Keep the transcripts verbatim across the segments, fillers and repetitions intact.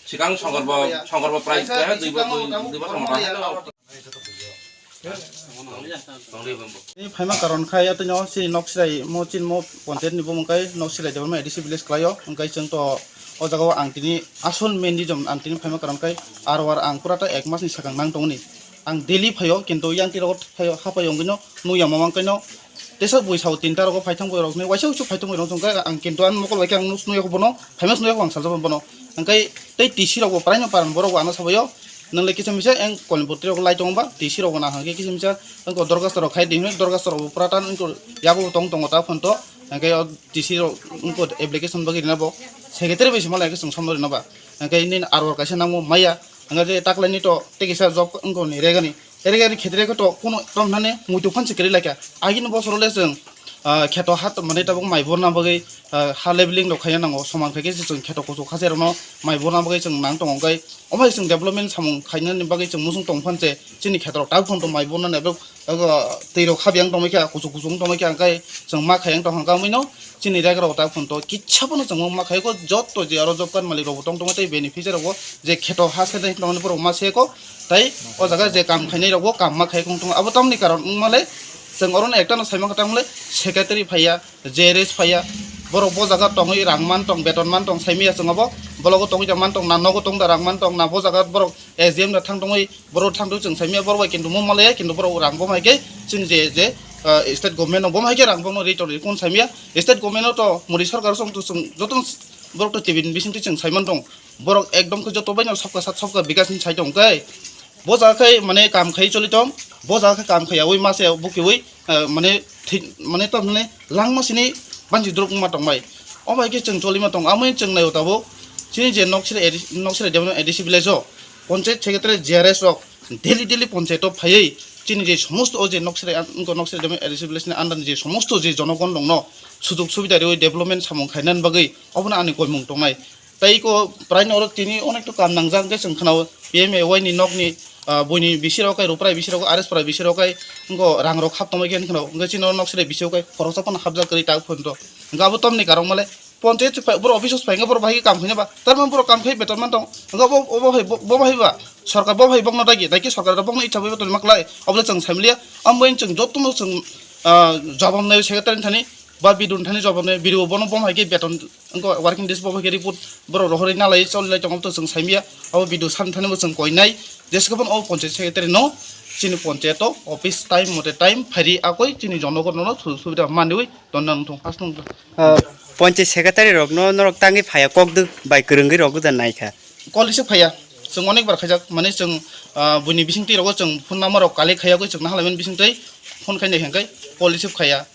Sikang songkorbo, songkorbo price kaya dui bo-, dui, dui bosor motha. Ni phaima karon khai ya tino chini nok sirai mo, chini mo ponchayat ni bumung kai nok sirai development A D C village khlaio, hwnkhe chwng to o jaga o ang tini asol main reason ang tini phaima karon khai R O R ang pura ta ek mas ni sakang nang tongni. Ang daily phaio, kintu yang tiro phaio, hapai ongino, nung yang mamang kaino. Tesa bui sao tinta rogo phaithang bui rokni, waisa usu phaithang bui rok song khe ang kintu an mokol bai khe ang nus nui bono, phaima nui ang salsa bono. Angkai tei T C rok bo praino paran borok bo ano sabaio. Nang le kisa misa eng kolni putri rok lai tong ba, T C rok bo na hangke kisa misa ang ko dorgas rok khai di, dorgas rok bo pura tan ang ko yago tong tong ta phon to. Angkai o T C rok ang ko application bagwi rina bo. Secretary bai se malai khe song samno rina ba. Angkai nin R O R kaisa nangmo maya. Ang je taklai ni to tei kisa job wngkoni regani. Regani khetre ko to kuno tom nane muitu phansi kri laikha. Agini bosoro le chwng, ah, kheto hat mane tabuk mai borna bagwi, ah, ha leveling rok khaina nango. Soman khaikhe chwng kheto kuchuk hache rokno mai borna bagwi chwng nang tongo. Hwnkhe omo hai chwng development samung khainani bagwi chwng muchung tong phanse chini kheto rok tabuk phano mai borna nai. Ogo twi rok habiyang tongwi kha, kuchuk kuchuk tongwi kha, hwnkhe chwng ma khayang tong hwnkha mui no chini rega rok ta phun to kitsa bono chwng ma khayo ko, jotto je aro job card malik rok bo tong tong tei beneficiary rok bo je kheto ha se tong tong borok ma se ko, tei o jaga je kam khainai rok bo kam ma khai tong tong. Abo tamni karon wng male chwng oro no ekta no sai ma kha tang le secretary phaiya, J R S phaiya, borok bo jaga tongwi rang man tong, beton man tong, sai maya chwng abo blogo tongwi da man tong, na nogo tong da rang man tong, na bo jaga borok S D M da thang tongwi, borok thang tong chwng sai maya borok bai kintu mo malaya, kintu borok rang bo hai khe chwng je, je, ah, state government no bo hai khe rang bo no ri tong ri kun sai maya, state government no to Modi sarkar song to chwng joto borok to T V ni bising twi chwng sai man tong, borok ekdom khe joto bai no sabka sat sabka bikas ni sai tong khe, bo jaga khai mane kam khai choli tong, bo jaga khai kam khai yawi mase bukiwi, eh, mane thik, mane to mane langma sini banchi drop ma tong bai. O bai khe chwng choli ma tong, amoi chwng nayo tabuk. Chini je nok sire A D C, nok sire development A D C village o, ponchayat secretary J R S rok daily daily ponchayat o phaiwi chini je somosto o je nok sire an-, wngkha nok sire development A D C village ni under ni je somosto je jonogon rok no sujog subida riwi development samung khainani bagwi obono ani koimung tongnai. Tei eko prai ni oro tini onek to kam nangjak hwnkhe chwng khwnao P M A Y ni nokni, ah, buini bisi rok kai, ruprai bisi rok, R S prai bisi rok kai, wngkha rang rok hap tongwi khe khwnao, hwnkhe chini oro nok sire bisi rok kai, khoroksa phano hapjak kwrwi tak phone to. Hwnkhe abo tamni karok male ponchayat chuk phai, borok office o phai hwnkhe borok bahai khe kam khaina ba, tar mane borok kam khai beton man tong, hwnkhe obo, obo hai bo, bo bahai ba, sorkar bo bahai bokno dagi, dagi sorkar bokno icha bai beton ma klai, obo le chwng sai maliya, amo bai chwng jotono chwng, ah, jabab nai secretary thani, ba B D O thani jabab nai, B D O bono bo hai khe beton Wngkha working days bo hai khe report borok rohorwi nalai choli lai tongo, to chwng saimaya. Abo B D O san thani bo chwng koinai. Jesa khe bono o ponchayat secretary no chini ponchayat o office time mote time phairi akoi chini jonogon no sujog subida manwi tonna wngthong. Aswk wngkha. Ah, ponchayat secretary rok no norok tangwi phaiya, kok dwk bai kwrwngwi rok da naikha. Call receive khaiya. Chwng onek bar khaijak, mane chwng, ah, buini bisingtwi rogo chwng phone number rok collect khaiya, koi chwng nahalai mani bisingtwi phone khainai hwnkhe call receive khaiya.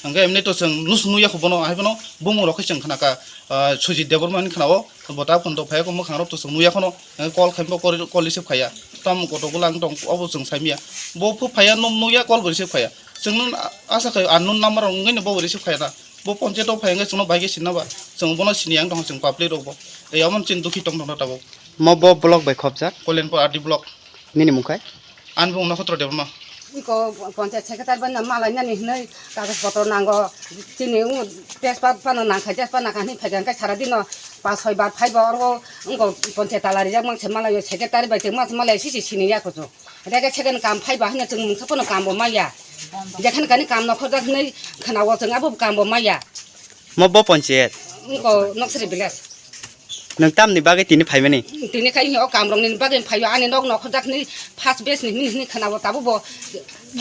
Hwnkhe emni to chwng nus nuya kho bono, hai bono bumung rok khe chwng khna kha, ah, Sujit Debbarma hinwi khna o, bo ta phone to phaiya kho mwkhang rok to chwng nuya khono, hwnkhe call khai bo call, call receive khaiya. Tam koto golang tong obo chwng saimaya. Bo phu phaiya, num nuya, call bo receive khaiya. Chwng nung asa khai unknown number rok wngwi no bo receive khaiya na. Bo ponchayat o phai wngwi chwngno bai khe sinna ba. Chwng bono sini yang tong chwng public rok bo. Ei amon chwng dukhi tong tong tabuk. Mo bo block bai khopjak? Kolenpur R D block. Nini mung khai? Ani bung Nokhotro Debbarma. Iko ponchayat secretary bai na malai nani hinwi kagoj potro nango. Chini u tejpat pano nangkhai, tejpat nangkha hinwi phai kha, hwnkhe sara dino pas soi bar phai bo oro wngko ponchayat tala rijak mangse malai o secretary bai tongma se malai sisi sini ya kuchuk. Rega second kam phai ba hinwi chwng mungsa pono kam bo maya. Jekhan kani kam nokhorjak hinwi khna o chwng abo kam bo maya. Mo bo ponchayat? Wngko Noksri village. Nwng tamni bagwi tini phaimani? Tini khai o kam rokni bagwi phaio, ani nok nokhorjak hinwi first batch ni hinwi hinwi khna o tabuk bo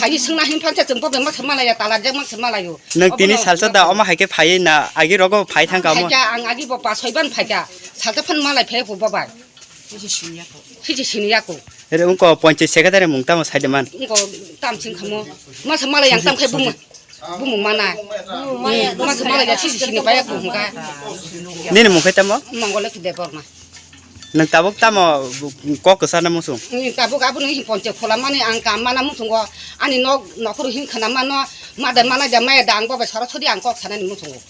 phaiwi swngna hinwi phansa chwng bo bemsa malaya, tala jakma se malaio. Nwng tini salsa da omo hai khe phaiwi na agi rogo phai thangkha omo? Phaikha, ang agi bo pas soi ban phaikha. Salsa phan malai phai bo bai. Siji sini ya ko. Ere wngko ponchayat secretary mung tamo sai de man? Wngko tam sing khamo. Masa malai yang tam khai bumung. Bumung mana. Masa malai ya siji sini paya ko hwnkha. Nini mung khai tamo? Mongol Debbarma. Nwng tabuk tamo kok kwsa na muchung? Nwng tabuk abo nwng ponchayat khola mani ang kam mana muchungo. Ani nok nokhoro hin khana mano. Mada mana ja maya da ang bo bai sara sodi ang kok sanani muchungo.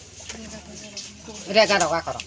Rega roga koro.